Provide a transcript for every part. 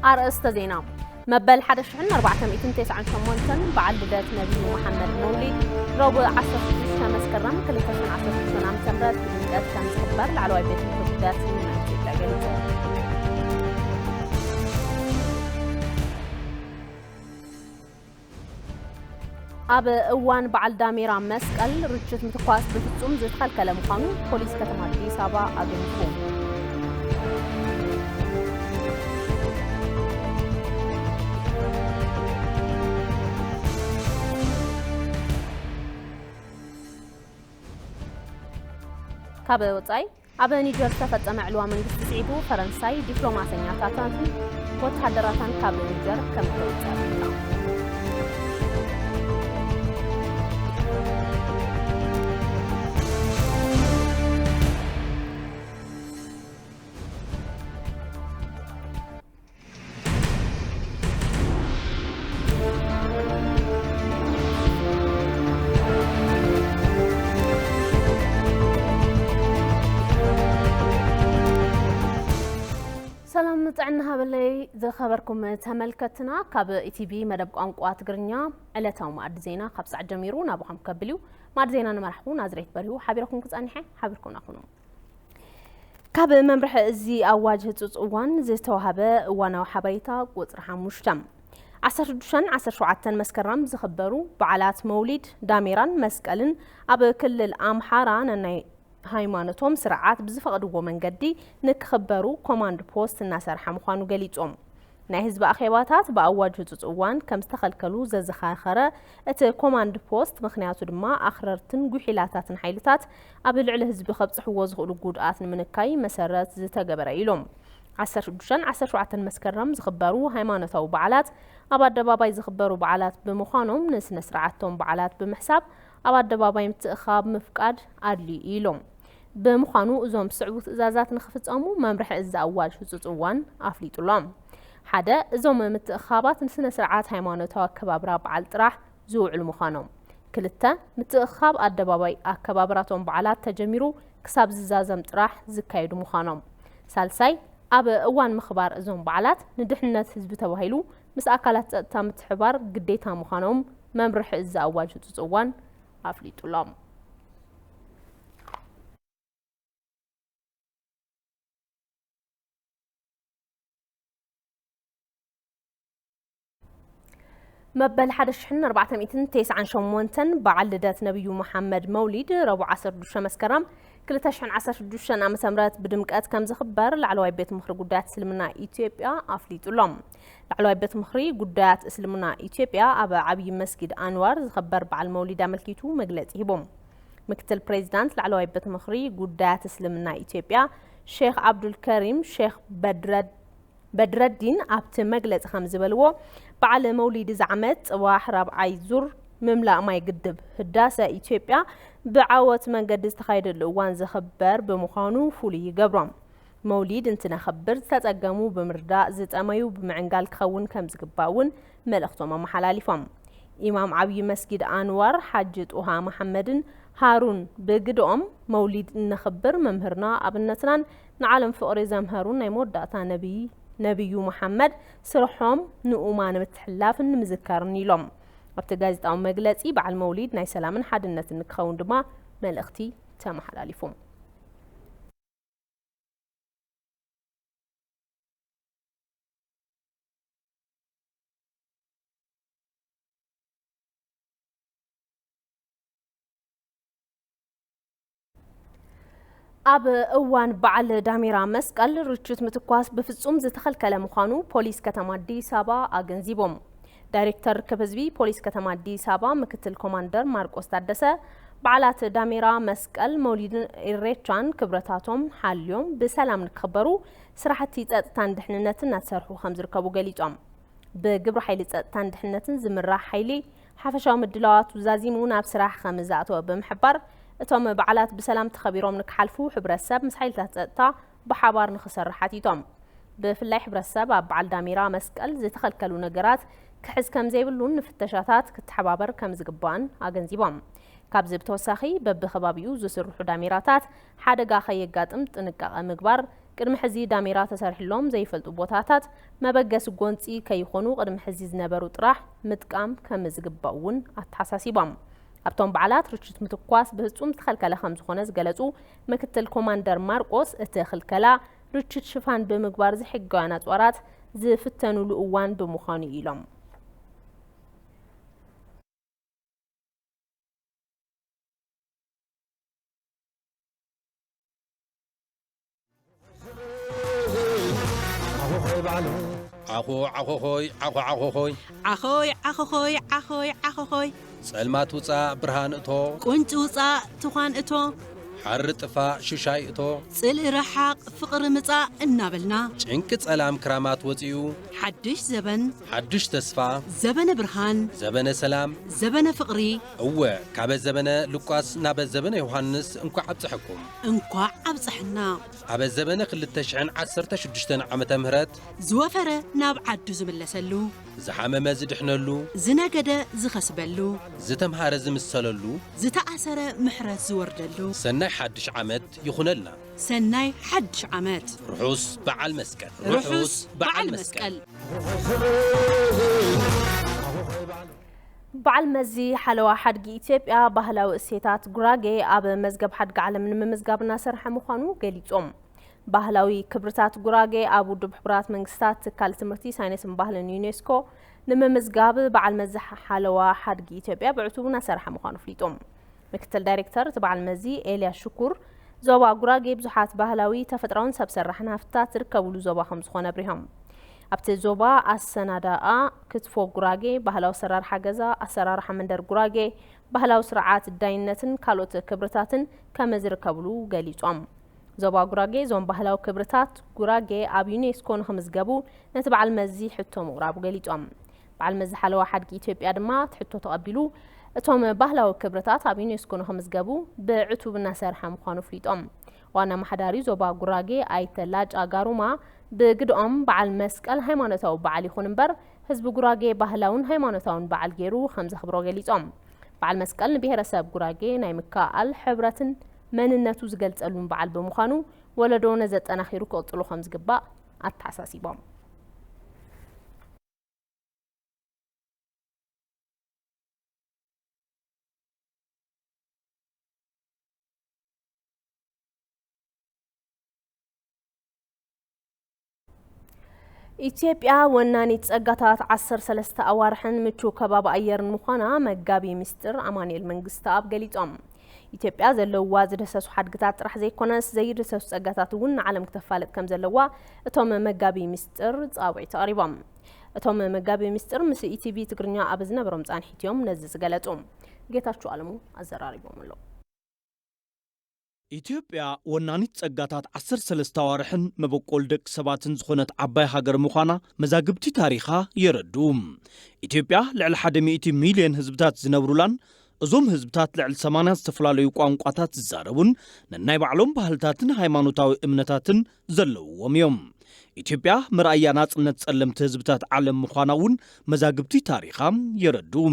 ኣርእስተ ዜና። መበል ሓደ ሽሕን ኣርባዕተ ሚእትን ተስዓን ሸሞንተን በዓል ልደት ነቢዩ መሓመድ መውሊድ ረቡዕ ዓሰርተ ሽዱሽተ መስከረም ክልተ ሽሕን ዓሰርተ ሽዱሽተ ዓመተ ምህረት ብድምቀት ከም ዝኽበር ላዕለዋይ ቤት ምኽሪ ጉዳያት እስልምና ኢትዮጵያ ገሊጹ። ኣብ እዋን በዓል ዳሜራ መስቀል ርችት ምትኳስ ብፍጹም ዝተኸልከለ ምዃኑ ፖሊስ ከተማ ኣዲስ ኣበባ ኣገንዚቡ። ካብ ወጻኢ፣ ኣብ ኒጀር ዝተፈጸመ ዕልዋ መንግስቲ ስዒቡ፣ ፈረንሳይ ዲፕሎማሰኛታታን ወተሃደራታን ካብ ኒጀር ከም እተውጽእ ኣፍሊጣ። ሰላም ጥዕና ሃበለይ ዝኸበርኩም ተመልከትና፣ ካብ ኢቲቪ መደብ ቋንቋ ትግርኛ ዕለታዊ መኣዲ ዜና ካብ ሰዓት ጀሚሩ ናባኹም ከብል እዩ። መኣዲ ዜና ንመራሕኹ ናዝሬት በሪሁ ሓቢረኩም ክጸንሐ፣ ሓቢርኩምና ኩኑ። ካብ መምርሒ እዚ ኣዋጅ ህጹጽ እዋን ዝተዋህበ እዋናዊ ሓበሬታ ቁጽሪ ሓሙሽተ። ዓሰርተ ሽዱሽተን ዓሰርተ ሸውዓተን መስከረም ዝኽበሩ በዓላት መውሊድ፣ ዳሜራን መስቀልን ኣብ ክልል ኣምሓራ ነናይ ሃይማኖቶም ስርዓት ብዝፈቕድዎ መንገዲ ንክኽበሩ ኮማንድ ፖስት እናሰርሐ ምዃኑ ገሊጾም። ናይ ህዝቢ ኣኼባታት ብኣዋጅ ህጹጽ እዋን ከም ዝተኸልከሉ ዘዘኻኸረ እቲ ኮማንድ ፖስት፣ ምኽንያቱ ድማ ኣኽረርትን ጉሒላታትን ሓይልታት ኣብ ልዕሊ ህዝቢ ከብጽሕዎ ዝኽእሉ ጉድኣት ንምንካይ መሰረት ዝተገበረ ኢሎም። ዓሰርተ ሽዱሽተን ዓሰርተ ሸውዓተን መስከረም ዝኽበሩ ሃይማኖታዊ በዓላት ኣብ ኣደባባይ ዝኽበሩ በዓላት ብምዃኖም፣ ንስነ ስርዓቶም በዓላት ብምሕሳብ ኣብ ኣደባባይ ምትእኻብ ምፍቃድ ኣድልዩ ኢሎም። ብምዃኑ፣ እዞም ዝስዕቡ ትእዛዛት ንኽፍጸሙ መምርሒ እዚ ኣዋጅ ህጹጽ እዋን ኣፍሊጡሎም። ሓደ፣ እዞም ምትእኻባት ንስነ ስርዓት ሃይማኖታዊ ኣከባብራ በዓል ጥራሕ ዝውዕሉ ምዃኖም። ክልተ፣ ምትእኻብ ኣደባባይ ኣከባብራቶም በዓላት ተጀሚሩ ክሳብ ዝዛዘም ጥራሕ ዝካየዱ ምዃኖም። ሳልሳይ፣ ኣብ እዋን ምኽባር እዞም በዓላት ንድሕነት ህዝቢ ተባሂሉ ምስ ኣካላት ጸጥታ ምትሕባር ግዴታ ምዃኖም መምርሒ እዚ ኣዋጅ ህጹጽ እዋን ኣፍሊጡሎም። መበል ሓደ ሽሕን ኣርባዕተ ሚእትን ተስዓን ሸሞንተን በዓል ልደት ነቢዩ መሓመድ መውሊድ ረቡዕ ዓሰርተ ሽዱሽተ መስከረም ክልተ ሽሕን ዓሰርተ ሽዱሽተን ዓመተ ምህረት ብድምቀት ከም ዝኽበር ላዕለዋይ ቤት ምኽሪ ጉዳያት እስልምና ኢትዮጵያ ኣፍሊጡ ኣሎ። ላዕለዋይ ቤት ምኽሪ ጉዳያት እስልምና ኢትዮጵያ ኣብ ዓብዪ መስጊድ ኣንዋር ዝኽበር በዓል መውሊድ ኣመልኪቱ መግለጺ ሂቦም። ምክትል ፕሬዚዳንት ላዕለዋይ ቤት ምኽሪ ጉዳያት እስልምና ኢትዮጵያ ሼኽ ዓብዱልከሪም ሼኽ በድረድ በድረዲን ኣብቲ መግለጺ ከም ዝበልዎ፣ በዓል መውሊድ እዚ ዓመት ጽባሕ ራብዓይ ዙር ምምላእ ማይ ግድብ ህዳሰ ኢትዮጵያ ብዓወት መንገዲ ዝተኻየደሉ እዋን ዝኽበር ብምዃኑ ፍሉይ ይገብሮ። መውሊድ እንትነኽብር ዝተጸገሙ ብምርዳእ፣ ዝጠመዩ ብምዕንጋል ክኸውን ከም ዝግባእ እውን መልእኽቶም ኣመሓላሊፎም። ኢማም ዓብዪ መስጊድ ኣንዋር ሓጂ ጡሃ መሓመድን ሃሩን ብግደኦም፣ መውሊድ እነኽብር መምህርና ኣብነትናን ንዓለም ፍቕሪ ዘምሀሩን ናይ መወዳእታ ነቢይ ነቢዩ መሓመድ ስርሖም ንኡማ ንምትሕልላፍን ንምዝካርን ኢሎም። ኣብቲ ጋዜጣዊ መግለጺ፣ በዓል መውሊድ ናይ ሰላምን ሓድነትን ንክኸውን ድማ መልእኽቲ ተመሓላሊፉ። ኣብ እዋን በዓል ዳሜራ መስቀል ርችት ምትኳስ ብፍጹም ዝተኸልከለ ምዃኑ ፖሊስ ከተማ ኣዲስ ኣበባ ኣገንዚቦም። ዳይሬክተር ርክብ ህዝቢ ፖሊስ ከተማ ኣዲስ ኣበባ ምክትል ኮማንደር ማርቆስ ታደሰ፣ በዓላት ዳሜራ መስቀል፣ መውሊድን ኢሬቻን ክብረታቶም ሓልዮም ብሰላም ንክኽበሩ ስራሕቲ ጸጥታን ድሕንነትን እናተሰርሑ ከም ዝርከቡ ገሊጾም። ብግብረ ሓይሊ ጸጥታን ድሕነትን ዝምራሕ ሓይሊ ሓፈሻዊ ምድላዋቱ ዛዚሙ ናብ ስራሕ ከም ዝኣተወ ብምሕባር፣ እቶም በዓላት ብሰላም ተኸቢሮም ንክሓልፉ ሕብረተሰብ ምስ ሓይልታት ጸጥታ ብሓባር ንኽሰርሕ ሓቲቶም። ብፍላይ ሕብረተሰብ ኣብ በዓል ዳሜራ መስቀል ዝተኸልከሉ ነገራት ክሕዝ ከም ዘይብሉን ንፍተሻታት ክተሓባበር ከም ዝግባእን ኣገንዚቦም። ካብዚ ብተወሳኺ በብኸባቢኡ ዝስርሑ ዳሜራታት ሓደጋ ከየጋጥም ጥንቃቐ ምግባር ቅድሚ ሕዚ ዳሜራ ተሰሪሕሎም ዘይፈልጡ ቦታታት መበገሲ ጎንፂ ከይኾኑ ቅድሚ ሕዚ ዝነበሩ ጥራሕ ምጥቃም ከም ዝግባእ እውን ኣተሓሳሲቦም። ኣብቶም በዓላት ርችት ምትኳስ ብህፁም ዝተኸልከለ ከም ዝኾነ ዝገለፁ ምክትል ኮማንደር ማርቆስ፣ እቲ ክልከላ ርችት ሽፋን ብምግባር ዘይሕጋውያን ኣፅዋራት ዝፍተኑሉ እዋን ብምዃኑ እዩ ኢሎም። ዓኾ ዓኾኾይ፣ ዓኾ ዓኾኾይ። ዓኾይ ዓኾኾይ፣ ዓኾይ ዓኾኾይ። ጸልማት ውጻእ ብርሃን እቶ። ቁንጪ ውጻእ ትዃን እቶ። ሓሪ ጥፋእ ሽሻይ እቶ። ጽልኢ ረሓቕ ፍቕሪ ምጻእ እናበልና። ጭንቂ ጸላም ክራማት ወጺኡ። ሓድሽ ዘበን። ሓድሽ ተስፋ። ዘበነ ብርሃን። ዘበነ ሰላም። ዘበነ ፍቕሪ። እወ፣ ካበ ዘበነ ሉቃስ ናበ ዘበነ ዮሃንስ እንኳዕ ኣብጽሐኩም። እንኳዕ ኣብጽሐና። ኣበ ዘበነ ክልተ ሽሕን ዓሰርተ ሽዱሽተን ዓመተ ምህረት ዝወፈረ ናብ ዓዱ ዝምለሰሉ። ዝሓመመ ዝድሕነሉ። ዝነገደ ዝኸስበሉ። ዝተምሃረ ዝምሰለሉ። ዝተኣሰረ ምሕረት ዝወርደሉ። ሰናይ ሓድሽ ዓመት ይኹነልና። ሰናይ ሓድሽ ዓመት። ርሑስ በዓል መስቀል። ርሑስ በዓል መስቀል። በዓል መዚ ሓለዋ ሓድጊ ኢትዮጵያ ባህላዊ እሴታት ጉራጌ ኣብ መዝገብ ሓድጊ ዓለም ንምምዝጋብ እናሰርሐ ምዃኑ ገሊጾም። ባህላዊ ክብርታት ጉራጌ ኣብ ውድብ ሕቡራት መንግስታት ትካል ትምህርቲ፣ ሳይንስን ባህልን ዩኔስኮ ንምምዝጋብ በዓል መዚ ሓለዋ ሓድጊ ኢትዮጵያ ብዕቱብ እናሰርሐ ምዃኑ ኣፍሊጦም። ምክትል ዳይሬክተር እቲ በዓል መዚ ኤልያስ ሽኩር፣ ዞባ ጉራጌ ብዙሓት ባህላዊ፣ ተፈጥሮኣውን ሰብ ሰራሕን ሃፍትታት ዝርከብሉ ዞባ ከም ዝኾነ ኣብሪሆም። ኣብቲ ዞባ ኣሰናዳኣ ክትፎ ጉራጌ፣ ባህላዊ ኣሰራርሓ ገዛ፣ ኣሰራርሓ መንደር ጉራጌ፣ ባህላዊ ስርዓት ዳይነትን ካልኦት ክብርታትን ከም ዝርከብሉ ገሊጾም። ዞባ ጉራጌ እዞም ባህላዊ ክብርታት ጉራጌ ኣብ ዩኔስኮ ንኽምዝገቡ ነቲ በዓል መዚ ሕቶ ምቕራቡ ገሊጾም። በዓል መዚ ሓለዋ ሓድጊ ኢትዮጵያ ድማ እቲ ሕቶ ተቐቢሉ፣ እቶም ባህላዊ ክብርታት ኣብ ዩኔስኮ ንኽምዝገቡ ብዕቱብ እናሰርሐ ምዃኑ ኣፍሊጦም። ዋና ኣመሓዳሪ ዞባ ጉራጌ ኣይተ ላጫ ጋሩማ ብግድኦም በዓል መስቀል ሃይማኖታዊ በዓል ይኹን እምበር፣ ህዝቢ ጉራጌ ባህላውን ሃይማኖታውን በዓል ገይሩ ከም ዘኽብሮ ገሊጾም። በዓል መስቀል ንብሄረሰብ ጉራጌ ናይ ምክእኣል፣ ሕብረትን መንነቱ ዝገልጸሉን በዓል ብምዃኑ፣ ወለዶ ነዚ ኣጠናኺሩ ክቕጽሎ ከም ዝግባእ ኣተሓሳሲቦም። ኢትዮጵያ ወናኒት ጸጋታት ዓሰርተ ሰለስተ ኣዋርሕን ምቹው ከባቢ ኣየርን ምዃና መጋቢ ምስጢር ኣማኑኤል መንግስተኣብ ገሊጾም። ኢትዮጵያ ዘለውዋ ዝድህሰሱ ሓድግታት ጥራሕ ዘይኮነስ፣ ዘይድህሰሱ ጸጋታት እውን ንዓለም ክተፋልጥ ከም ዘለዋ እቶም መጋቢ ምስጢር ጻውዒት ኣቕሪቦም። እቶም መጋቢ ምስጢር ምስ ኢቲቪ ትግርኛ ኣብ ዝነበሮም ጻንሒት እዮም ነዚ ዝገለጹ። ጌታቸው ኣለሙ ኣዘራሪቦም ኣሎ። ኢትዮጵያ ወናኒት ጸጋታት ዓሰርተ ሰለስተ ኣዋርሕን መበቆል ደቂ ሰባትን ዝኾነት ዓባይ ሃገር ምዃና መዛግብቲ ታሪኻ የረድኡ። ኢትዮጵያ ልዕሊ ሓደ ሚእቲ ሚልዮን ህዝብታት ዝነብሩላን እዞም ህዝብታት ልዕሊ ሰማንያ ዝተፈላለዩ ቋንቋታት ዝዛረቡን ነናይ ባዕሎም ባህልታትን ሃይማኖታዊ እምነታትን ዘለውዎም እዮም። ኢትዮጵያ መርኣያ ናጽነት ጸለምቲ ህዝብታት ዓለም ምዃና እውን መዛግብቲ ታሪኻ የረድኡ።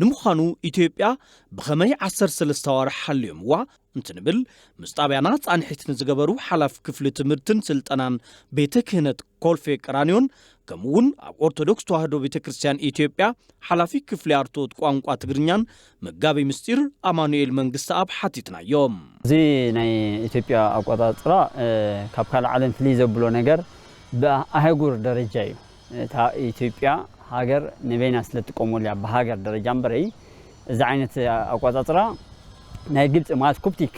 ንምዃኑ ኢትዮጵያ ብኸመይ ዓሰርተ ሰለስተ ኣዋርሕ ሓልዮምዋ? እንትንብል፣ ምስ ጣብያና ጻንሒት ንዝገበሩ ሓላፊ ክፍሊ ትምህርትን ስልጠናን ቤተ ክህነት ኮልፌ ቀራንዮን፣ ከምኡ እውን ኣብ ኦርቶዶክስ ተዋህዶ ቤተ ክርስቲያን ኢትዮጵያ ሓላፊ ክፍሊ ኣርትኦት ቋንቋ ትግርኛን መጋቢ ምስጢር ኣማኑኤል መንግስተኣብ ሓቲትናዮም። እዚ ናይ ኢትዮጵያ ኣቆጻጽራ፣ እ፣ ካብ ካልእ ዓለም ፍልይ ዘብሎ ነገር ብኣህጉር ደረጃ እዩ። እታ ኢትዮጵያ ሃገር ንበይና ስለ ትጥቀመሉ እያ ብሃገር ደረጃ እምበረይ፣ እዚ ዓይነት ኣቆጻጽራ ናይ ግብጺ ማለት ኮፕቲክ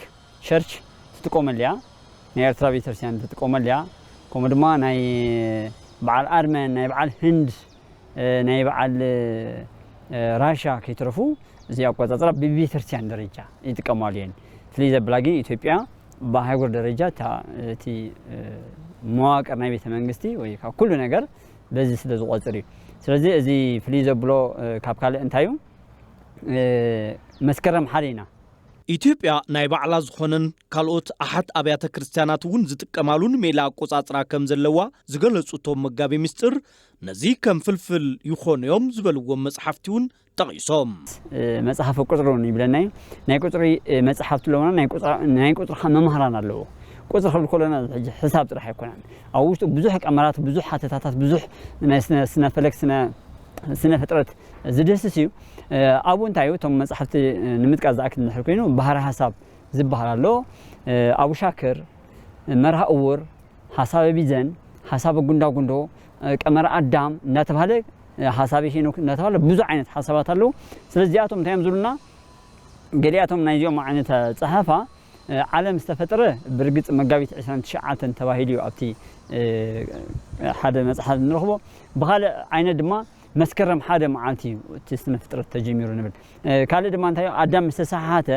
ቸርች ትጥቀመሉ እያ፣ ናይ ኤርትራ ቤተክርስትያን ትጥቀመሉ እያ፣ ከምኡ ድማ ናይ በዓል ኣርመን፣ ናይ በዓል ህንድ፣ እ፣ ናይ በዓል፣ እ፣ ራሻ ከይተረፉ እዚ ኣቆጻጽራ ብቤተክርስትያን ደረጃ ይጥቀማሉ እየን። ፍልይ ዘብላ ግን ኢትዮጵያ ብኣህጉር ደረጃ እታ፣ እቲ፣ እ፣ መዋቅር ናይ ቤተ መንግስቲ ወይ ካብ ኩሉ ነገር በዚ ስለ ዝቆጽር እዩ። ስለዚ እዚ ፍልይ ዘብሎ፣ እ፣ ካብ ካልእ እንታይ እዩ? እ፣ መስከረም ሓደ ኢና። ኢትዮጵያ ናይ ባዕላ ዝኾነን ካልኦት ኣሓት ኣብያተ ክርስቲያናት እውን ዝጥቀማሉን ሜላ ኣቆጻጽራ ከም ዘለዋ ዝገለጹ እቶም መጋቢ ምስጢር፣ ነዚ ከም ፍልፍል ይኾኑ እዮም ዝበልዎም መጽሓፍቲ እውን ጠቒሶም። እ፣ መጽሓፈ ቁጽሪ እውን ይብለና እዩ። ናይ ቁጽሪ፣ እ፣ መጽሓፍቲ ኣለውና፣ ናይ ቁጽራ-፣ ናይ ቁጽሪ ከኣ መምህራን ኣለዎ። ቁፅሪ ክብል ከሎና ሕጂ ሕሳብ ጥራሕ ኣይኮነን። ኣብ ውሽጡ ብዙሕ ቀመራት፣ ብዙሕ ሓተታታት፣ ብዙሕ ናይ ስነ-፣ ስነ ፈለክ፣ ስነ-፣ ስነ ፍጥረት ዝድህስስ እዩ። እ፣ ኣብኡ እንታይ እዩ? እቶም መጻሕፍቲ፣ እ፣ ንምጥቃስ ዝኣክል እንድሕር ኮይኑ፣ ባህሪ ሓሳብ ዝበሃል ኣሎ። እ፣ ኣቡ ሻክር፣ መርሃ እውር፣ ሓሳበ ቢዘን፣ ሓሳበ ጉንዳጉንዶ፣ እ፣ ቀመር ኣዳም እንዳተባሃለ፣ እ፣ ሓሳበ ሄኖክ እንዳተባሃለ ብዙሕ ዓይነት ሓሳባት ኣለዉ። ስለዚ እዚኣቶም እንታይ እዮም ዝብሉና? ገሊኣቶም ናይዚኦም ዓይነት ጸሓፋ፣ እ፣ ዓለም ዝተፈጠረ ብርግጽ መጋቢት ዕስራን ትሽዓተን ተባሂሉ እዩ ኣብቲ፣ እ፣ ሓደ መጽሓፍ እንረኽቦ። ብኻልእ ዓይነት ድማ መስከረም ሓደ መዓልቲ እዩ እቲ ስነ ፍጥረት ተጀሚሩ ንብል። እ፣ ካልእ ድማ እንታይ እዩ? ኣዳም ምስ ተሰሓሓተ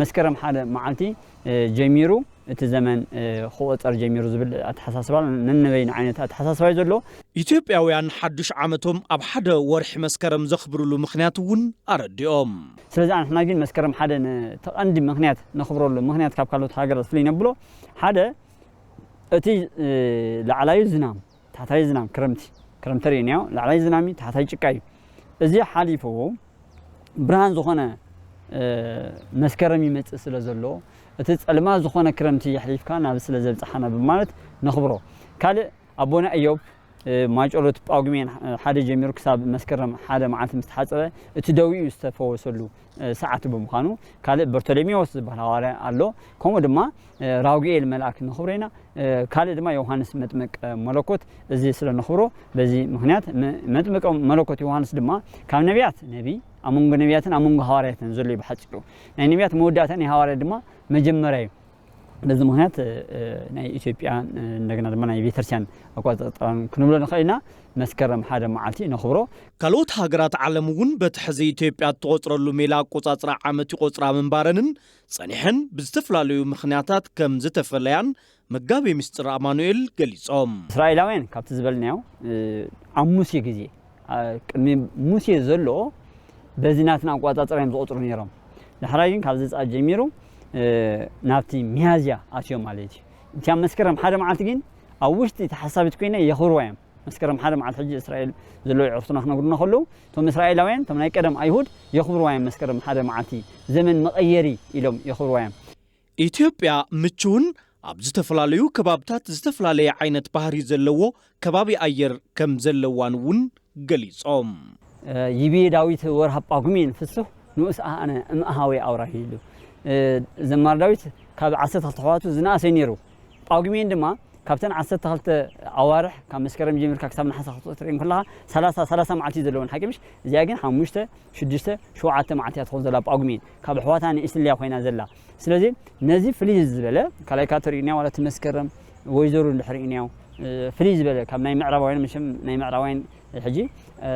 መስከረም ሓደ መዓልቲ፣ እ፣ ጀሚሩ እቲ ዘመን፣ እ፣ ክቖጸር ጀሚሩ ዝብል ኣተሓሳስባ ነንበይኑ ዓይነት ኣተሓሳስባ እዩ ዘሎ። ኢትዮጵያውያን ሓዱሽ ዓመቶም ኣብ ሓደ ወርሒ መስከረም ዘኽብርሉ ምኽንያት እውን ኣረዲኦም። ስለዚ ንሕና ግን መስከረም ሓደ ን-፣ እቲ ቀንዲ ምኽንያት ነኽብረሉ ምኽንያት ካብ ካልኦት ሃገራት ፍልይ ነብሎ ሓደ እቲ፣ እ፣ ላዕላዩ ዝናም፣ ታሕታይ ዝናም፣ ክረምቲ፣ ክረምቲ ርኢናዮ፣ ላዕላይ ዝናም እዩ፣ ታሕታይ ጭቃ እዩ። እዚ ሓሊፉ ብርሃን ዝኾነ፣ እ፣ መስከረም ይመጽእ ስለ ዘሎ፣ እቲ ጸልማት ዝኾነ ክረምቲ የሕሊፍካ ናብ ስለ ዘብጽሓና ብማለት ነኽብሮ። ካልእ ኣቦና እዮብ፣ እ፣ ማይጨሎት ጳጉሜን ሓደ ጀሚሩ ክሳብ መስከረም ሓደ መዓልቲ ምስ ተሓጸበ፣ እቲ ደዊኡ ዝተፈወሰሉ፣ እ፣ ሰዓት ብምዃኑ፣ ካልእ በርቶሎሜዎስ ዝበሃል ሃዋርያ ኣሎ። ከምኡ ድማ፣ እ፣ ራጉኤል መልኣክ ነኽብሮ ኢና። እ፣ ካልእ ድማ ዮሃንስ መጥምቅ መለኮት፣ እዚ ስለ ነኽብሮ፣ በዚ ምኽንያት መ-፣ መጥምቀ መለኮት ዮሃንስ ድማ ካብ ነቢያት ነቢ፣ ኣብ መንጎ ነቢያትን ኣብ መንጎ ሃዋርያትን ዘሎ እዩ ብሓጺሩ። ናይ ነቢያት መወዳእታ፣ ናይ ሃዋርያት ድማ መጀመርያ እዩ። በዚ ምኽንያት፣ እ፣ ናይ ኢትዮጵያ፣ እ፣ እንደገና ድማ ናይ ቤተክርስትያን ኣቆጻጽራን ክንብሎ ንኽእል ኢና። መስከረም ሓደ መዓልቲ ነኽብሮ። ካልኦት ሃገራት ዓለም እውን በቲ ሕዚ ኢትዮጵያ እትቖጽረሉ ሜላ ኣቆጻጽራ ዓመት ይቖጽራ ምንባረንን ጸኒሐን ብዝተፈላለዩ ምኽንያታት ከም ዝተፈለያን መጋቤ ምስጢር ኣማኑኤል ገሊጾም። እስራኤላውያን ካብቲ ዝበልናዮ፣ እ፣ ኣብ ሙሴ ግዜ፣ እ፣ ቅድሚ ሙሴ ዘሎ በዚ ናትና ኣቆጻጽራ እዮም ዝቖጽሩ ነይሮም። ዳሕራይ ግን ካብዚ ሰዓት ጀሚሩ፣ እ፣ ናብቲ ሚያዝያ ኣትዮም ማለት እዩ። እቲ ኣብ መስከረም ሓደ መዓልቲ ግን ኣብ ውሽጢ ተሓሳቢት ኮይነ የኽብርዋ እዮም። መስከረም ሓደ መዓልቲ ሕጂ እስራኤል ዘለዉ የዕርክቱና ክነግሩና ከለዉ፣ እቶም እስራኤላውያን፣ እቶም ናይ ቀደም ኣይሁድ የኽብርዋ እዮም መስከረም ሓደ መዓልቲ፣ ዘመን መቐየሪ ኢሎም የኽብርዋ እዮም። ኢትዮጵያ ምቹውን ኣብ ዝተፈላለዩ ከባብታት ዝተፈላለየ ዓይነት ባህሪ ዘለዎ ከባቢ ኣየር ከም ዘለዋን እውን ገሊጾም። እ፣ ይቤ ዳዊት ወርሃ ጳጉሜን ፍሱህ ንኡስ ኣነ እምኣሃዊ ኣውራሂ ኢሉ። እ፣ ዘማሪ ዳዊት ካብ ዓሰርተ ክልተ ኣሕዋቱ ዝነኣሰ ነይሩ። ጳጉሜን ድማ ካብተን ዓሰርተ ክልተ ኣዋርሕ፣ ካብ መስከረም ጀሚርካ ክሳብ ነሓሰ ክትቆጽር ከለኻ፣ ሰላሳ፣ ሰላሳ መዓልቲ እዩ ዘለወን፣ ሓቂ ምሽ? እዚኣ ግን ሓሙሽተ፣ ሽዱሽተ፣ ሸውዓተ መዓልቲ እያ ትኸውን ዘላ ጳጉሜን። ካብ ኣሕዋታ ንእስሊ እያ ኮይና ዘላ። ስለዚ ነዚ ፍልይ ዝበለ፣ ካልኣይ ካተሪና ዋላ እቲ መስከረም ወይዘሮ እንድሕር ርኢናዮ፣ እ፣ ፍልይ ዝበለ ካብ ናይ ምዕራባውያን፣ መቸም ናይ ምዕራባውያን ሕጂ፣ እ፣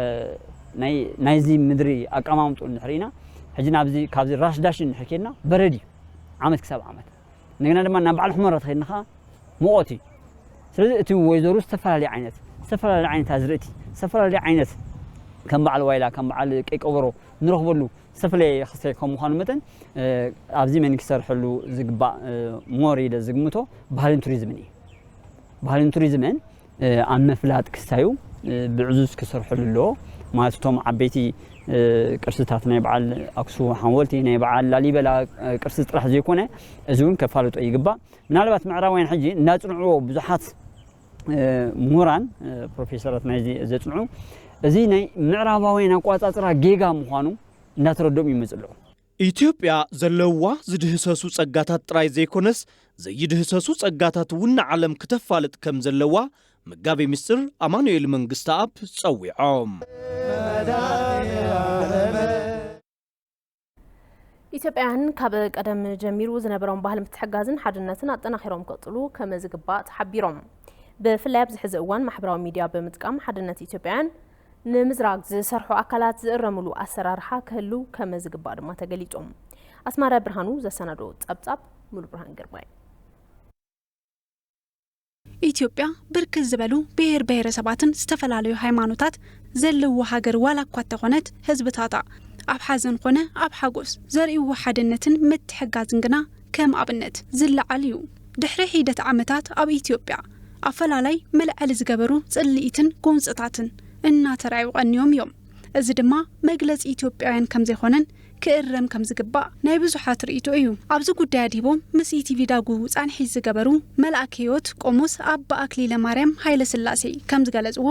ናይ፣ ናይዚ ምድሪ ኣቀማምጦ እንድሕር ርኢና፣ ሕጂ ናብዚ፣ ካብዚ ራሽ ዳሽን እንድሕር ኬድና በረድ እዩ፣ ዓመት ክሳብ ዓመት። እንደገና ድማ ናብ በዓል ሑመራ ተኸድና ኸዓ ሙቐት እዩ። ስለዚ እቲ ወይዘሩ ዝተፈላለየ ዓይነት፣ ዝተፈላለየ ዓይነት ኣዝርእቲ፣ ዝተፈላለየ ዓይነት ከም በዓል ዋይላ፣ ከም በዓል ቀይ ቀበሮ ንረኽበሉ ዝተፈላለየ ክስተይ ከም ምዃኑ መጠን፣ እ፣ ኣብዚ መን ክሰርሐሉ ዝግባእ፣ እ፣ ሞር ኢለ ዝግምቶ ባህልን ቱሪዝምን እዩ። ባህልን ቱሪዝምን፣ እ፣ ኣብ ምፍላጥ ክስታዩ፣ እ፣ ብዕዙዝ ክሰርሐሉ ኣለዎ። ማለት እቶም ዓበይቲ፣ እ፣ ቅርስታት ናይ በዓል ኣክሱም ሓወልቲ፣ ናይ በዓል ላሊበላ፣ እ፣ ቅርሲ ጥራሕ ዘይኮነ፣ እዚ እውን ከፋልጦ ይግባእ። ምናልባት ምዕራባውያን ሕጂ እናጽንዕዎ ብዙሓት፣ እ፣ ምሁራን፣ እ፣ ፕሮፌሰራት ናይዚ ዘጽንዑ፣ እዚ ናይ ምዕራባውያን ኣቋጻጽራ ጌጋ ምዃኑ እናተረድኦም ይመጽእ ኣለዉ። ኢትዮጵያ ዘለዋ ዝድህሰሱ ጸጋታት ጥራይ ዘይኮነስ፣ ዘይድህሰሱ ጸጋታት እውን ንዓለም ክተፋልጥ ከም ዘለዋ መጋቤ ምስጢር ኣማኑኤል መንግስተኣብ ጸዊዖም። ኢትዮጵያውያን ካብ ቀደም ጀሚሩ ዝነበሮም ባህሊ ምትሕጋዝን ሓድነትን ኣጠናኺሮም ክቕጽሉ ከም ዝግባእ ተሓቢሮም። ብፍላይ ኣብዚ ሕዚ እዋን ማሕበራዊ ሚድያ ብምጥቃም ሓድነት ኢትዮጵያውያን ንምዝራግ ዝሰርሑ ኣካላት ዝእረምሉ ኣሰራርሓ ክህሉ ከም ዝግባእ ድማ ተገሊጹ። ኣስማረ ብርሃኑ ዘሰናዶ ጸብጻብ ሙሉ ብርሃን ግርማይ። ኢትዮጵያ ብርክት ዝበሉ ብሔር ብሔረሰባትን ዝተፈላለዩ ሃይማኖታት ዘለዎ ሃገር ዋላ እኳ እንተኾነት፣ ህዝብታታ ኣብ ሓዘን ኾነ ኣብ ሓጎስ ዘርእይዎ ሓድነትን ምትሕጋዝን ግና ከም ኣብነት ዝለዓል እዩ። ድሕሪ ሒደት ዓመታት ኣብ ኢትዮጵያ ኣፈላላይ መልዐሊ ዝገበሩ ጽልኢትን ጎንጽታትን እናተራእዩ ቀንዮም እዮም። እዚ ድማ መግለጺ ኢትዮጵያውያን ከም ዘይኮነን ክእረም ከም ዝግባእ ናይ ብዙሓት ርእይቶ እዩ። ኣብዚ ጉዳይ ኣድሂቦም ምስ ኢቲቪ ዳጉ ጻንሒት ዝገበሩ መልኣከ ህይወት ቆሞስ ኣባ ኣክሊለ ማርያም ሃይለ ስላሴ ከም ዝገለጽዎ፣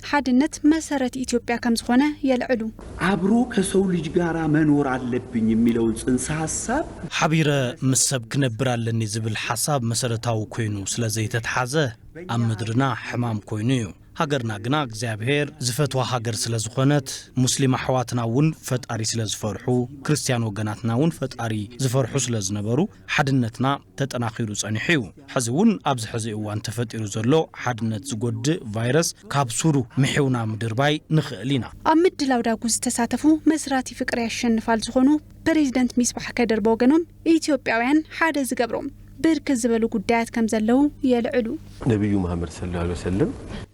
ሓድነት መሰረት ኢትዮጵያ ከም ዝኾነ የልዕሉ። አብሮ ከሰው ልጅ ጋር መኖር አለብኝ የሚለውን ጽንሰ ሐሳብ ሓቢረ ምስ ሰብ ክነብር ኣለኒ ዝብል ሓሳብ መሰረታዊ ኮይኑ ስለ ዘይተትሓዘ ኣብ ምድርና ሕማም ኮይኑ እዩ። ሃገርና ግና እግዚኣብሔር ዝፈትዋ ሃገር ስለ ዝኾነት፣ ሙስሊም ኣሕዋትና እውን ፈጣሪ ስለ ዝፈርሑ፣ ክርስትያን ወገናትና እውን ፈጣሪ ዝፈርሑ ስለ ዝነበሩ፣ ሓድነትና ተጠናኺሩ ጸኒሑ እዩ። ሕዚ እውን ኣብዚ ሕዚ እዋን ተፈጢሩ ዘሎ ሓድነት ዝጎድእ ቫይረስ ካብ ሱሩ ምሒውና ምድርባይ ንኽእል ኢና። ኣብ ምድላው ዳጉ ዝተሳተፉ መስራቲ ፍቅሪ ያሸንፋል ዝኾኑ ፕሬዚደንት ሚስባሕ ከድር ብወገኖም፣ ኢትዮጵያውያን ሓደ ዝገብሮም ብርክት ዝበሉ ጉዳያት ከም ዘለዉ የልዕሉ። ነቢዩ መሓመድ ሰለላሁ ዐለይሂ ወሰለም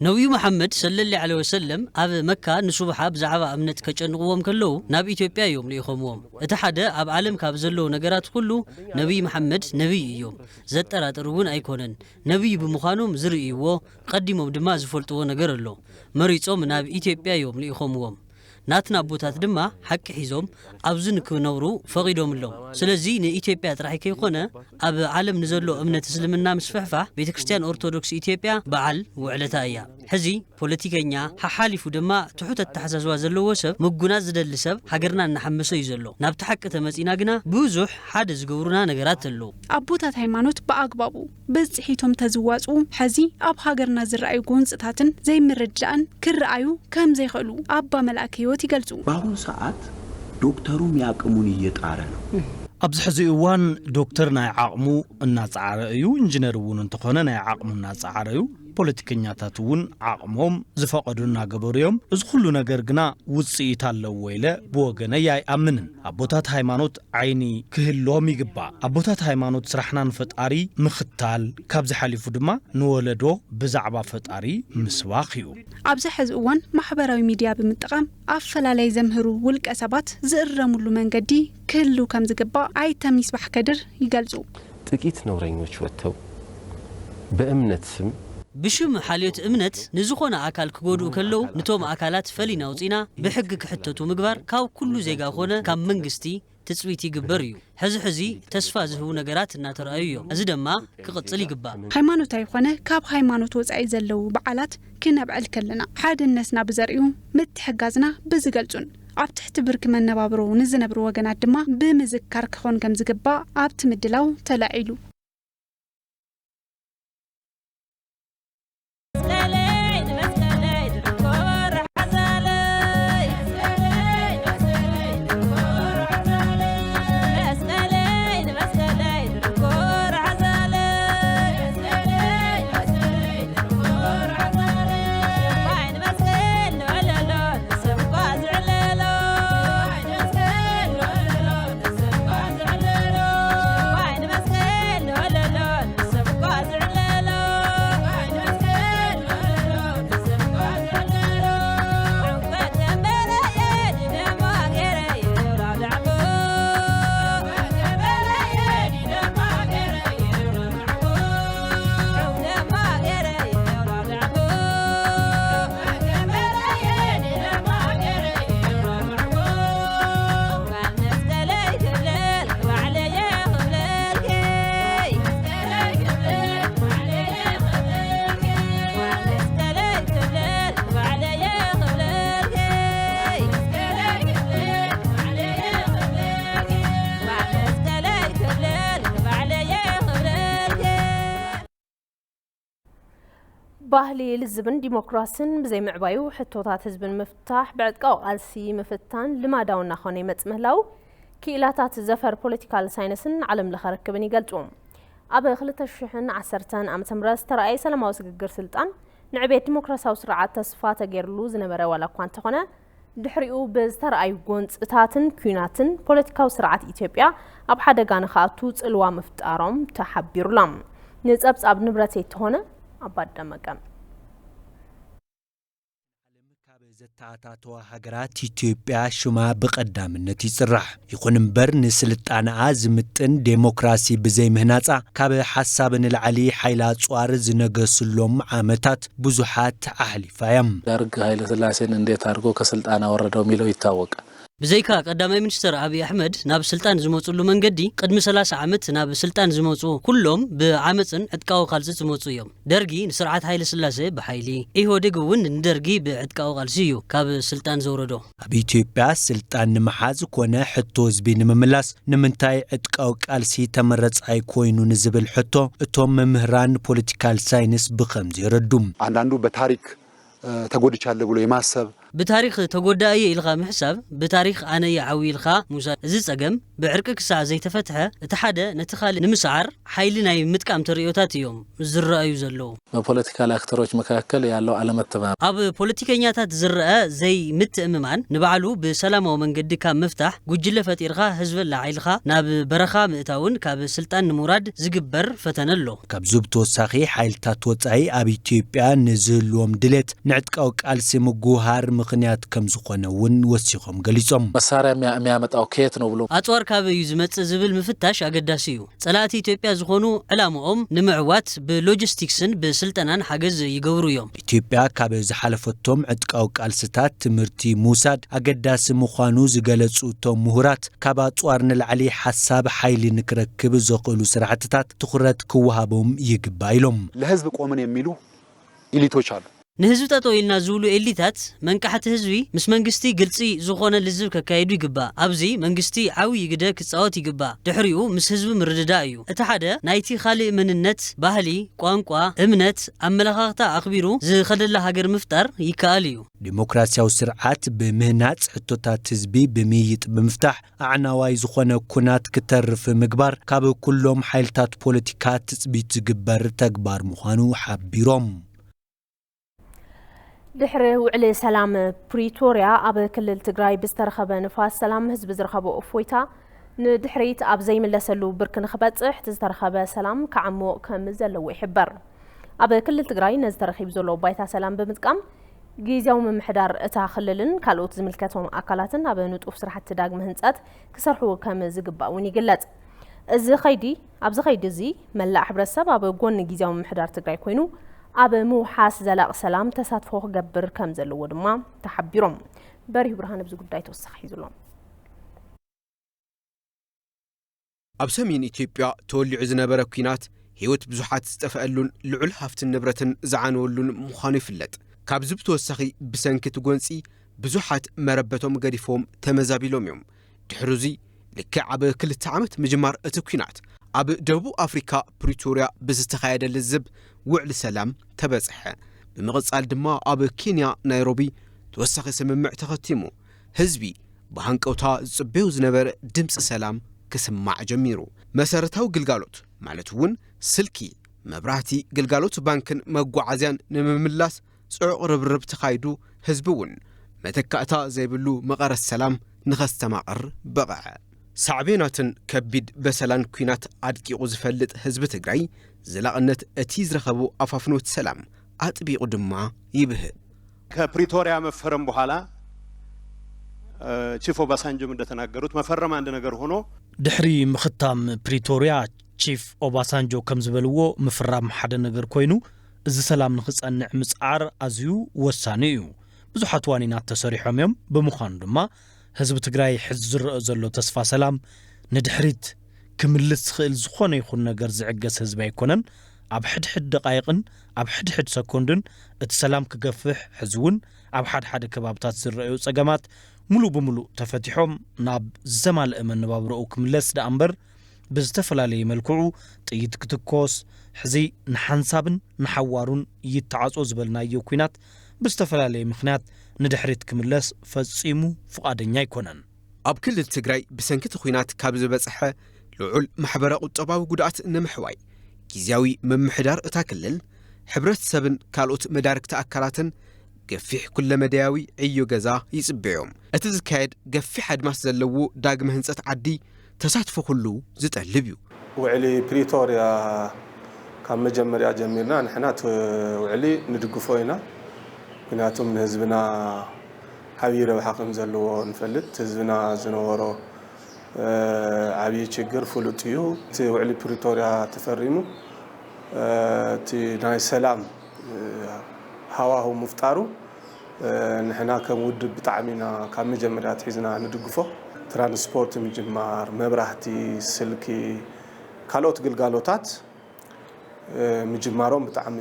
ነቢዩ መሓመድ ሰለላሁ ዐለይሂ ወሰለም ኣብ መካ ንሱብሓ ብዛዕባ እምነት ከጨንቕዎም ከለዉ ናብ ኢትዮጵያ እዮም ልኢኾምዎም። እቲ ሓደ ኣብ ዓለም ካብ ዘለዉ ነገራት ኩሉ ነቢይ መሓመድ ነቢይ እዮም። ዘጠራጥር እውን ኣይኮነን። ነቢይ ብምዃኖም ዝርእይዎ፣ ቀዲሞም ድማ ዝፈልጥዎ ነገር ኣሎ። መሪጾም ናብ ኢትዮጵያ እዮም ልኢኾምዎም። ናትና ኣቦታት ድማ ሓቂ ሒዞም ኣብዚ ንክነብሩ ፈቒዶምሎም። ስለዚ ንኢትዮጵያ ጥራሕ ከይኮነ ኣብ ዓለም ንዘሎ እምነት እስልምና ምስፍሕፋሕ ቤተ ክርስቲያን ኦርቶዶክስ ኢትዮጵያ በዓል ውዕለታ እያ። ሕዚ ፖለቲከኛ፣ ሓሓሊፉ ድማ ትሑት ኣተሓሳስባ ዘለዎ ሰብ፣ ምጉናጽ ዝደሊ ሰብ ሃገርና እናሓመሰ እዩ ዘሎ። ናብቲ ሓቂ ተመጺና ግና ብዙሕ ሓደ ዝገብሩና ነገራት ኣለዉ። ኣቦታት ሃይማኖት ብኣግባቡ ብጽሒቶም ተዝዋጽኡ፣ ሕዚ ኣብ ሃገርና ዝረኣዩ ጎንጽታትን ዘይምርድዳእን ክረኣዩ ከም ዘይኽእሉ ኣባ መልኣከ ህይወት ይገልጹ። በአሁኑ ሰዓት ዶክተሩም ያቅሙን እየጣረ ነው። ኣብዚ ሕዚ እዋን ዶክተር ናይ ዓቕሙ እናጸዓረ እዩ፣ ኢንጂነር እውን እንተኾነ ናይ ዓቕሙ እናጸዓረ እዩ። ፖለቲከኛታት እውን ዓቕሞም ዝፈቐዶ እናገበሩ እዮም። እዚ ኩሉ ነገር ግና ውጽኢት ኣለዎ ኢለ ብወገነይ ኣይኣምንን። ኣቦታት ሃይማኖት ዓይኒ ክህልዎም ይግባእ። ኣቦታት ሃይማኖት ስራሕና ንፈጣሪ ምኽታል፣ ካብዚ ሓሊፉ ድማ ንወለዶ ብዛዕባ ፈጣሪ ምስባኽ እዩ። ኣብዚ ሕዚ እዋን ማሕበራዊ ሚድያ ብምጥቃም ኣፈላላይ ዘምህሩ ውልቀ ሰባት ዝእረሙሉ መንገዲ ክህሉ ከም ዝግባእ ኣይተ ሚስባሕ ከድር ይገልጹ። ጥቂት ነውረኞች ወጥተው በእምነት ስም ብሽም ሓልዮት እምነት ንዝኾነ ኣካል ክጎድኡ ከለዉ፣ ንቶም ኣካላት ፈሊና ኣውጺና ብሕጊ ክሕተቱ ምግባር ካብ ኩሉ ዜጋ ኮነ ካብ መንግስቲ ትጽቢት ይግበር እዩ። ሕዚ ሕዚ ተስፋ ዝህቡ ነገራት እናተረኣዩ እዮም። እዚ ድማ ክቕጽል ይግባእ። ሃይማኖታዊ ኮነ ካብ ሃይማኖት ወጻኢ ዘለዉ በዓላት ክነብዕል ከለና፣ ሓድነትና ብዘርእዩ፣ ምትሕጋዝና ብዝገልጹን ኣብ ትሕቲ ብርኪ መነባብሮ ንዝነብሩ ወገናት ድማ ብምዝካር ክኾን ከም ዝግባእ ኣብቲ ምድላው ተላዒሉ። ባህሊ ልዝብን ዲሞክራስን ብዘይምዕባዩ፣ ሕቶታት ህዝብን ምፍታሕ ብዕጥቃዊ ቃልሲ ምፍታን ልማዳዊ እናኾነ ይመጽእ ምህላዉ ክኢላታት ዘፈር ፖለቲካል ሳይንስን ዓለም ለኸ ርክብን ይገልጹ። ኣብ ክልተ ሽሕን ዓሰርተን ዓመተ ምህረት ዝተራእየ ሰላማዊ ስግግር ስልጣን ንዕቤት ዲሞክራሲያዊ ስርዓት ተስፋ ተገይርሉ ዝነበረ ዋላ እኳ እንተኾነ፣ ድሕሪኡ ብዝተራእዩ ጎንጽታትን ኲናትን ፖለቲካዊ ስርዓት ኢትዮጵያ ኣብ ሓደጋ ንኽኣቱ ጽልዋ ምፍጣሮም ተሓቢሩሎም። ንጸብጻብ ንብረት የተኾነ ኣባደመቀ። ዘተኣታተዋ ሃገራት ኢትዮጵያ ሽማ ብቐዳምነት ይጽራሕ። ይኹን እምበር ንስልጣነኣ ዝምጥን ዴሞክራሲ ብዘይምህናጻ ካብ ሓሳብ ንላዕሊ ሓይሊ ኣጽዋር ዝነገስሎም ዓመታት ብዙሓት ኣሕሊፋ እያ። ደርግ ኃይለ ሥላሴን እንዴት አድርጎ ከስልጣን አወረደው የሚለው ይታወቃል። ብዘይካ ቀዳማይ ሚኒስትር ኣብይ ኣሕመድ ናብ ስልጣን ዝመፅሉ መንገዲ ቅድሚ ሰላሳ ዓመት ናብ ስልጣን ዝመፁ ኩሎም ብዓመፅን ዕጥቃዊ ቃልሲ ዝመፁ እዮም። ደርጊ ንስርዓት ኃይለ ሥላሴ ብሓይሊ፣ ኢህወዴግ እውን ንደርጊ ብዕጥቃዊ ቃልሲ እዩ ካብ ስልጣን ዘውረዶ። ኣብ ኢትዮጵያ ስልጣን ንምሓዝ ኮነ ሕቶ ህዝቢ ንምምላስ ንምንታይ ዕጥቃዊ ቃልሲ ተመረጻይ ኮይኑ ንዝብል ሕቶ እቶም መምህራን ፖለቲካል ሳይንስ ብኸምዚ የረዱ። አንዳንዱ በታሪክ ተጎድቻለሁ ብሎ የማሰብ። ብታሪኽ ተጎዳእ እየ ኢልኻ ምሕሳብ፣ ብታሪኽ ኣነ እየ ዓብዩ ኢልካ ምውሳድ። እዚ ጸገም ብዕርቂ ክሳዕ ዘይተፈትሐ፣ እቲ ሓደ ነቲ ካልእ ንምስዓር ሓይሊ ናይ ምጥቃም ተርእዮታት እዮም ዝረኣዩ ዘለዉ። በፖለቲካል አክተሮች መካከል ያለው አለመተማመን። ኣብ ፖለቲከኛታት ዝረአ ዘይምትእምማን ንባዕሉ ብሰላማዊ መንገዲ ካብ ምፍታሕ፣ ጉጅለ ፈጢርካ ህዝቢ ኣላዒልካ ናብ በረኻ ምእታውን ካብ ስልጣን ንምውራድ ዝግበር ፈተነ ኣሎ። ካብዚ ብተወሳኺ ሓይልታት ወጻኢ ኣብ ኢትዮጵያ ንዝህልዎም ድሌት ንዕጥቃዊ ቃልሲ ምጉሃር ምኽንያት ከም ዝኾነ እውን ወሲኾም ገሊጾም። መሳሪያ የሚያ- የሚያመጣው ከየት ነው ብሎ ኣጽዋር ካበይ እዩ ዝመጽእ ዝብል ምፍታሽ ኣገዳሲ እዩ። ጸላእቲ ኢትዮጵያ ዝኾኑ ዕላምኦም ንምዕዋት ብሎጂስቲክስን ብስልጠናን ሓገዝ ይገብሩ እዮም። ኢትዮጵያ ካብ ዝሓለፈቶም ዕጥቃዊ ቃልስታት ትምህርቲ ምውሳድ ኣገዳሲ ምዃኑ ዝገለጹ እቶም ምሁራት፣ ካብ ኣጽዋር ንላዕሊ ሓሳብ ሓይሊ ንክረክብ ዘኽእሉ ስራሕትታት ትኹረት ክወሃቦም ይግባእ ኢሎም። ለህዝብ ቆምን የሚሉ ኢሊቶች አሉ። ንህዝቢ ጠጠው ኢልና ዝብሉ ኤሊታት መንቃሕቲ ህዝቢ ምስ መንግስቲ ግልጺ ዝኾነ ልዝብ ከካይዱ ይግባእ። ኣብዚ መንግስቲ ዓብዪ ግደ ክጻወት ይግባእ። ድሕሪኡ ምስ ህዝቢ ምርድዳእ እዩ። እቲ ሓደ ናይቲ ካልእ መንነት፣ ባህሊ፣ ቋንቋ፣ እምነት፣ ኣመለኻኽታ ኣኽቢሩ ዝኸደላ ሃገር ምፍጣር ይከኣል እዩ። ዲሞክራሲያዊ ስርዓት ብምህናጽ፣ ሕቶታት ህዝቢ ብምይይጥ ብምፍታሕ፣ ኣዕናዋይ ዝኾነ ኩናት ክተርፍ ምግባር ካብ ኩሎም ሓይልታት ፖለቲካ ትጽቢት ዝግበር ተግባር ምዃኑ ሓቢሮም። ድሕሪ ውዕሊ ሰላም ፕሪቶርያ ኣብ ክልል ትግራይ ብዝተረኸበ ንፋስ ሰላም ህዝቢ ዝረኸቦ እፎይታ ንድሕሪት ኣብ ዘይምለሰሉ ብርኪ ንኽበጽሕ እቲ ዝተረኸበ ሰላም ክዓሞ ከም ዘለዎ ይሕበር። ኣብ ክልል ትግራይ ነዚ ተረኺቡ ዘሎ ባይታ ሰላም ብምጥቃም ግዝያዊ ምምሕዳር እታ ክልልን ካልኦት ዝምልከቶም ኣካላትን ኣብ ንጡፍ ስራሕቲ ዳግመ ህንፀት ክሰርሑ ከም ዝግባእ እውን ይግለጽ። እዚ ኸይዲ ኣብዚ ኸይዲ እዚ መላእ ሕብረተሰብ ኣብ ጎኒ ግዝያዊ ምምሕዳር ትግራይ ኮይኑ ኣብ ምውሓስ ዘላቒ ሰላም ተሳትፎ ክገብር ከም ዘለዎ ድማ ተሓቢሮም። በሪሁ ብርሃን ኣብዚ ጉዳይ ተወሳኺ ሒዙሎም። ኣብ ሰሜን ኢትዮጵያ ተወሊዑ ዝነበረ ኲናት ህይወት ብዙሓት ዝጠፍአሉን ልዑል ሃፍትን ንብረትን ዝዓነወሉን ምዃኑ ይፍለጥ። ካብዚ ብተወሳኺ ብሰንኪ እቲ ጎንፂ ብዙሓት መረበቶም ገዲፎም ተመዛቢሎም እዮም። ድሕሪ እዚ ልክዕ ኣብ ክልተ ዓመት ምጅማር እቲ ኲናት ኣብ ደቡብ ኣፍሪካ ፕሪቶርያ ብዝተኻየደ ልዝብ ውዕሊ ሰላም ተበፅሐ። ብምቕፃል ድማ ኣብ ኬንያ ናይሮቢ ተወሳኺ ስምምዕ ተኸቲሙ። ህዝቢ ብሃንቀውታ ዝፅበዮ ዝነበረ ድምፂ ሰላም ክስማዕ ጀሚሩ። መሰረታዊ ግልጋሎት ማለት እውን ስልኪ፣ መብራህቲ፣ ግልጋሎት ባንክን መጓዓዝያን ንምምላስ ጽዑቕ ርብርብ ተኻይዱ፣ ህዝቢ እውን መተካእታ ዘይብሉ መቐረት ሰላም ንኸስተማቕር በቕዐ። ሳዕቤናትን ከቢድ በሰላን ኲናት ኣድቂቑ ዝፈልጥ ህዝቢ ትግራይ፣ ዘላቕነት እቲ ዝረኸቦ ኣፋፍኖት ሰላም ኣጥቢቑ ድማ ይብህግ። ከፕሪቶሪያ መፈረም በኋላ፣ እ፣ ቺፍ ኦባሳንጆም እንደተናገሩት መፈረም አንድ ነገር ሆኖ፣ ድሕሪ ምኽታም ፕሪቶርያ፣ ቺፍ ኦባሳንጆ ከም ዝበልዎ፣ ምፍራም ሓደ ነገር ኮይኑ፣ እዚ ሰላም ንኽጸንዕ ምጽዓር ኣዝዩ ወሳኒ እዩ። ብዙሓት ዋኒናት ተሰሪሖም እዮም። ብምዃኑ ድማ፣ ህዝቢ ትግራይ ሕዚ ዝረአ ዘሎ ተስፋ ሰላም ንድሕሪት ክምልስ ዝኽእል ዝኾነ ይኹን ነገር ዝዕገስ ህዝቢ ኣይኮነን። ኣብ ሕድሕድ ደቓይቕን ኣብ ሕድሕድ ሰኮንድን እቲ ሰላም ክገፍሕ፣ ሕዚ እውን ኣብ ሓደ ሓደ ከባብታት ዝረኣዩ ጸገማት ሙሉእ ብሙሉእ ተፈቲሖም ናብ ዝተማልአ መነባብሮኡ ክምለስ ደኣ እምበር፣ ብዝተፈላለየ መልክዑ ጥይት ክትኮስ፣ ሕዚ ንሓንሳብን ንሓዋሩን ይተዓጾ ዝበልናዮ ኲናት ብዝተፈላለየ ምኽንያት ንድሕሪት ክምለስ ፈጺሙ ፍቓደኛ ኣይኮነን። ኣብ ክልል ትግራይ ብሰንኪ እቲ ኲናት ካብ ዝበጽሐ ልዑል ማሕበረ ቁጠባዊ ጉድኣት ንምሕዋይ፣ ግዝያዊ ምምሕዳር እታ ክልል፣ ሕብረተሰብን ካልኦት መዳርግቲ ኣካላትን ገፊሕ ኩለመዳያዊ ዕዮ ገዛ ይጽበዮም። እቲ ዝካየድ ገፊሕ ኣድማስ ዘለዎ ዳግመ ህንጸት ዓዲ ተሳትፎ ኩሉ ዝጠልብ እዩ። ውዕሊ ፕሪቶርያ ካብ መጀመርያ ጀሚርና ንሕና እቲ ውዕሊ ንድግፎ ኢና። ምክንያቱም ንህዝብና ዓብዪ ረብሓ ከም ዘለዎ ንፈልጥ። ህዝብና ዝነበሮ፣ እ፣ ዓብዪ ችግር ፍሉጥ እዩ። እቲ ውዕሊ ፕሪቶርያ ተፈሪሙ፣ እ፣ እቲ ናይ ሰላም፣ እ፣ ሃዋሁ ምፍጣሩ፣ እ፣ ንሕና ከም ውድብ ብጣዕሚ ኢና ካብ መጀመርያ ኣትሒዝና ንድግፎ። ትራንስፖርት ምጅማር፣ መብራህቲ፣ ስልኪ፣ ካልኦት ግልጋሎታት፣ እ፣ ምጅማሮም ብጣዕሚ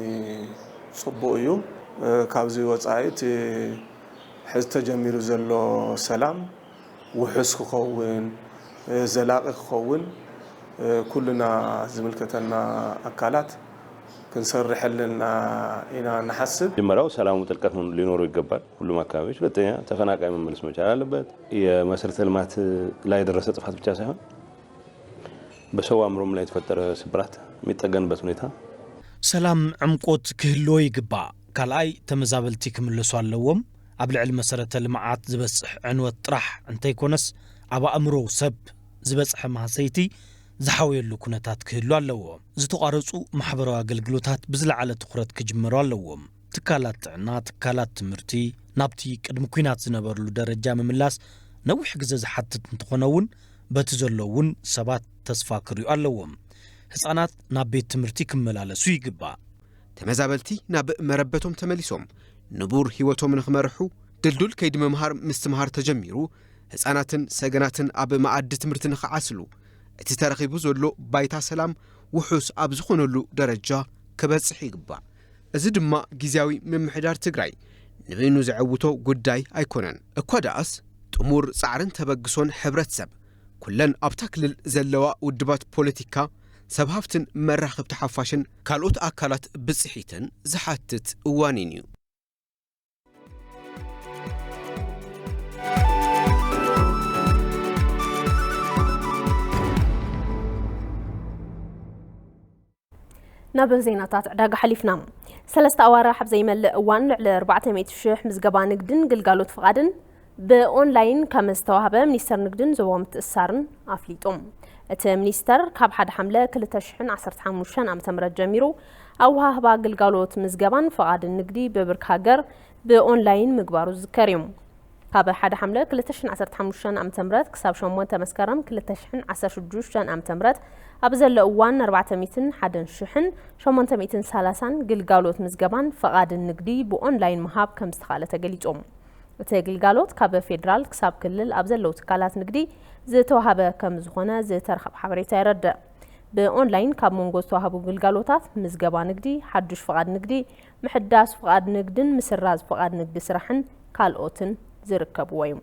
ጽቡቕ እዩ። እ፣ ካብዚ ወጻኢ እቲ ሕዚ ተጀሚሩ ዘሎ ሰላም ውሑስ ክኸውን፣ እ፣ ዘላቒ ክኸውን፣ እ፣ ኩልና ዝምልከተና ኣካላት ክንሰርሐልና ኢና ንሓስብ። መጀመሪያው ሰላሙ ጥልቀት መን-፣ ሊኖረው ይገባል፣ ሁሉም አካባቢዎች። ሁለተኛ ተፈናቃይ መመለስ መቻል አለበት። የመሰረተ ልማት ላይ የደረሰ ጥፋት ብቻ ሳይሆን በሰው አእምሮም ላይ የተፈጠረ ስብራት የሚጠገንበት ሁኔታ። ሰላም ዕምቆት ክህልዎ ይግባእ። ካልኣይ፣ ተመዛበልቲ ክምለሱ ኣለዎም። ኣብ ልዕሊ መሰረተ ልምዓት ዝበጽሕ ዕንወት ጥራሕ እንተይኮነስ፣ ኣብ ኣእምሮ ሰብ ዝበጽሐ ማህሰይቲ ዝሓውየሉ ኩነታት ክህሉ ኣለዎ። ዝተቋረጹ ማሕበራዊ ኣገልግሎታት ብዝለዓለ ትኹረት ክጅመሩ ኣለዎም። ትካላት ጥዕና፣ ትካላት ትምህርቲ ናብቲ ቅድሚ ኲናት ዝነበርሉ ደረጃ ምምላስ ነዊሕ ግዜ ዝሓትት እንተኾነ እውን፣ በቲ ዘሎ እውን ሰባት ተስፋ ክርእዩ ኣለዎም። ህጻናት ናብ ቤት ትምህርቲ ክመላለሱ ይግባእ። ተመዛበልቲ ናብ መረበቶም ተመሊሶም ንቡር ህይወቶም ንኽመርሑ ድልዱል ከይዲ ምምሃር ምስትምሃር ተጀሚሩ፣ ህጻናትን ሰገናትን ኣብ መኣዲ ትምህርቲ ንኽዓስሉ እቲ ተረኺቡ ዘሎ ባይታ ሰላም ውሑስ ኣብ ዝኾነሉ ደረጃ ክበጽሕ ይግባእ። እዚ ድማ ግዝያዊ ምምሕዳር ትግራይ ንበይኑ ዘዐውቶ ጉዳይ ኣይኮነን። እኳ ደኣስ ጥሙር ጻዕርን ተበግሶን ሕብረተሰብ፣ ኩለን ኣብታ ክልል ዘለዋ ውድባት ፖለቲካ፣ ሰብ ሃፍትን መራኸብቲ ሓፋሽን ካልኦት ኣካላት ብጽሒትን ዝሓትት እዋንን እዩ። ናብ ዜናታት ዕዳጋ ሓሊፍና። ሰለስተ ኣዋርሕ ኣብ ዘይመልእ እዋን ልዕሊ ኣርባዕተ ሚእቲ ሽሕ ምዝገባ ንግድን ግልጋሎት ፍቓድን ብኦንላይን ከም ዝተዋህበ ሚኒስተር ንግድን ዞባዊ ምትእስሳርን ኣፍሊጡ። እቲ ሚኒስተር ካብ ሓደ ሓምለ ክልተ ሽሕን ዓሰርተ ሓሙሽተን ዓመተ ምህረት ጀሚሩ ኣወሃህባ ግልጋሎት ምዝገባን ፍቓድን ንግዲ ብብርኪ ሃገር ብኦንላይን ምግባሩ ዝዝከር እዩ። ካብ ሓደ ሓምለ ክልተ ሽሕን ዓሰርተ ሓሙሽተን ዓመተ ምህረት ክሳብ ሸሞንተ መስከረም ክልተ ሽሕን ዓሰርተ ሽዱሽተን ዓመተ ምህረት ኣብ ዘሎ እዋን ኣርባዕተ ሚእትን ሓደን ሽሕን ሸሞንተ ሚእትን ሰላሳን ግልጋሎት ምዝገባን ፍቓድን ንግዲ ብኦንላይን ምሃብ ከም ዝተኻእለ ተገሊጹ። እቲ ግልጋሎት ካብ ፌደራል ክሳብ ክልል ኣብ ዘለዉ ትካላት ንግዲ ዝተዋሃበ ከም ዝኾነ ዝተረኸበ ሓበሬታ የረድእ። ብኦንላይን ካብ መንጎ ዝተዋህቡ ግልጋሎታት ምዝገባ ንግዲ፣ ሓዱሽ ፍቓድ ንግዲ፣ ምሕዳስ ፍቓድ ንግድን ምስራዝ ፍቓድ ንግዲ ስራሕን ካልኦትን ዝርከብዎ እዩ።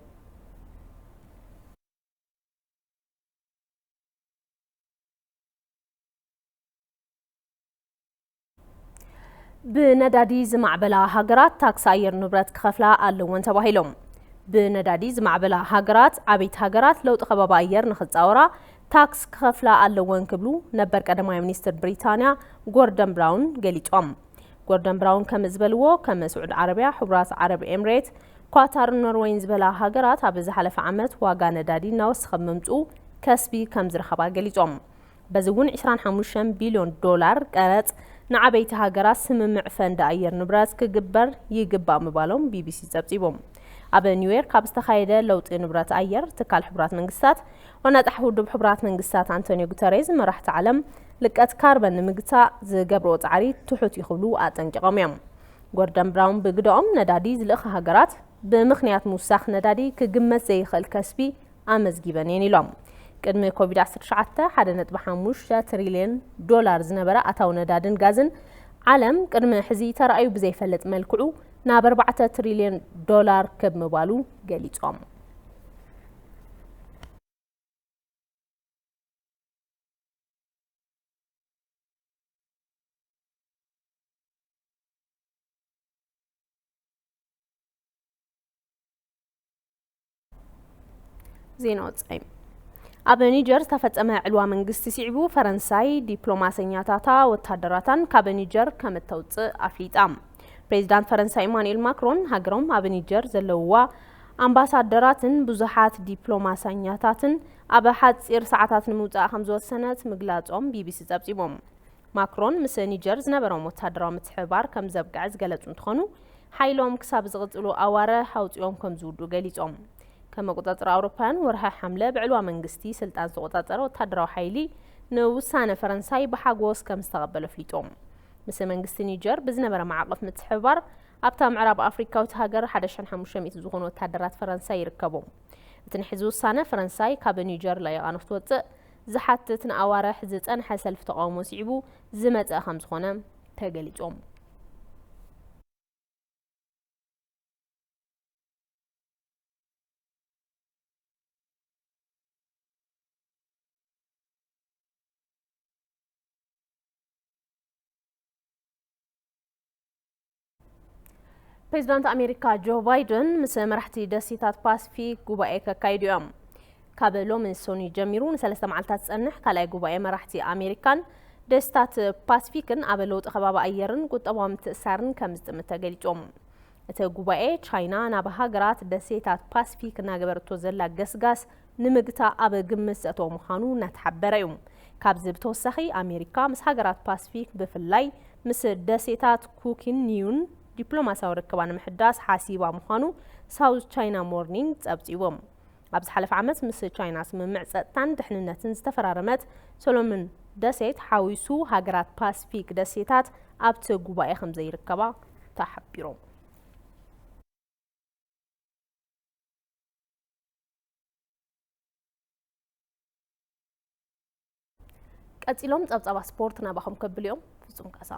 ብነዳዲ ዝማዕበላ ሃገራት ታክስ ኣየር ንብረት ክኸፍላ ኣለወን ተባሂሎም። ብነዳዲ ዝማዕበላ ሃገራት፣ ዓበይቲ ሃገራት ለውጢ ከባቢ ኣየር ንኽጻወራ ታክስ ክኸፍላ ኣለወን ክብሉ ነበር ቀዳማይ ሚኒስትር ብሪታንያ ጎርደን ብራውን ገሊጾም። ጎርደን ብራውን ከም ዝበልዎ፣ ከም ስዑድ ዓረብያ፣ ሕቡራት ዓረብ ኤምሬት፣ ኳታርን ኖርወይን ዝበላ ሃገራት ኣብ ዝሓለፈ ዓመት ዋጋ ነዳዲ እናወሰኸ ብምምፅኡ ከስቢ ከም ዝረኸባ ገሊጾም። በዚ እውን ዕስራን ሓሙሽተን ቢልዮን ዶላር ቀረጽ ንዓበይቲ ሃገራት ስምምዕ ፈንድ ኣየር ንብረት ክግበር ይግባእ ምባሎም ቢቢሲ ጸብጺቦም። ኣብ ኒውዮርክ ኣብ ዝተኻየደ ለውጢ ንብረት ኣየር ትካል ሕቡራት መንግስታት ዋና ጸሓፊ ውድብ ሕቡራት መንግስታት ኣንቶኒዮ ጉተሬዝ መራሕቲ ዓለም ልቀት ካርበን ንምግታእ ዝገብርኦ ጻዕሪ ትሑት እዩ ክብሉ ኣጠንቂቖም እዮም። ጎርደን ብራውን ብግደኦም ነዳዲ ዝልእኻ ሃገራት ብምኽንያት ምውሳኽ ነዳዲ ክግመት ዘይኽእል ከስቢ ኣመዝጊበን እየን ኢሎም። ቅድሚ ኮቪድ ዓሰርተ ትሽዓተ ሓደ ነጥቢ ሓሙሽተ ትሪልዮን ዶላር ዝነበረ ኣታዊ ነዳድን ጋዝን ዓለም ቅድሚ ሕዚ ተራእዩ ብዘይፈልጥ መልክዑ ናብ ኣርባዕተ ትሪልዮን ዶላር ክብ ምባሉ ገሊጾም። ዜና ወጻኢ። ኣብ ኒጀር ዝተፈጸመ ዕልዋ መንግስቲ ስዒቡ ፈረንሳይ ዲፕሎማሰኛታታ ወታደራታን ካብ ኒጀር ከም እተውጽእ ኣፍሊጣ። ፕሬዚዳንት ፈረንሳይ ኢማኑኤል ማክሮን ሃገሮም ኣብ ኒጀር ዘለውዋ ኣምባሳደራትን ብዙሓት ዲፕሎማሰኛታትን ኣብ ሓጺር ሰዓታት ንምውጻእ ከም ዝወሰነት ምግላጾም ቢቢሲ ጸብጺቦም። ማክሮን ምስ ኒጀር ዝነበሮም ወታደራዊ ምትሕብባር ከም ዘብቅዐ ዝገለጹ እንትኾኑ፣ ሓይሎም ክሳብ ዝቕጽሉ ኣዋርሕ ኣውጺኦም ከም ዝውድኡ ገሊጾም። ከም ኣቆጻጽራ ኣውሮፓውያን፣ ወርሒ ሓምለ ብዕልዋ መንግስቲ ስልጣን ዝተቆጻጸረ ወታደራዊ ሓይሊ ንውሳነ ፈረንሳይ ብሓጎስ ከም ዝተቐበሎ ኣፍሊጦም። ምስ መንግስቲ ኒጀር ብዝነበረ ማዕቐፍ ምትሕብባር፣ ኣብታ ምዕራብ ኣፍሪካዊት ሃገር ሓደ ሽሕን ሓሙሽተ ሚእቲ ዝኾኑ ወታደራት ፈረንሳይ ይርከቡ። እቲ ናይ ሕዚ ውሳነ፣ ፈረንሳይ ካብ ኒጀር ለቒቓ ንክትወጽእ ዝሓትት ንኣዋርሕ ዝጸንሐ ሰልፊ ተቓውሞ ስዒቡ ዝመጸ ከም ዝኾነ ተገሊጾም። ፕሬዚዳንት ኣሜሪካ ጆ ባይደን ምስ መራሕቲ ደሴታት ፓስፊክ ጉባኤ ከካይዱ እዮም። ካብ ሎሚ ሰኑይ ጀሚሩ ንሰለስተ መዓልታት ዝጸንሕ ካልኣይ ጉባኤ መራሕቲ ኣሜሪካን ደሴታት ፓስፊክን ኣብ ለውጢ ከባቢ ኣየርን ቁጠባዊ ምትእስሳርን ከም ዝጥምት ተገሊጾም። እቲ ጉባኤ፣ ቻይና ናብ ሃገራት ደሴታት ፓስፊክ እናገበረቶ ዘላ ገስጋስ ንምግታእ ኣብ ግምት ዘእተወ ምዃኑ እናተሓበረ እዩ። ካብዚ ብተወሳኺ፣ ኣሜሪካ ምስ ሃገራት ፓስፊክ፣ ብፍላይ ምስ ደሴታት ኩኪን ኒዩን፣ ዲፕሎማስያዊ ርክባ ንምሕዳስ ሓሲባ ምዃኑ ሳውዝ ቻይና ሞርኒንግ ጸብጺቡ። ኣብ ዝሓለፈ ዓመት ምስ ቻይና ስምምዕ ጸጥታን ድሕንነትን ዝተፈራረመት ሶሎሞን ደሴት ሓዊሱ፣ ሃገራት ፓስፊክ ደሴታት ኣብቲ ጉባኤ ከም ዘይርከባ ተሓቢሩ። ቀጺሎም ጸብጻባት ስፖርት ናባኹም ከብል እዮም። ፍጹም ካሳ።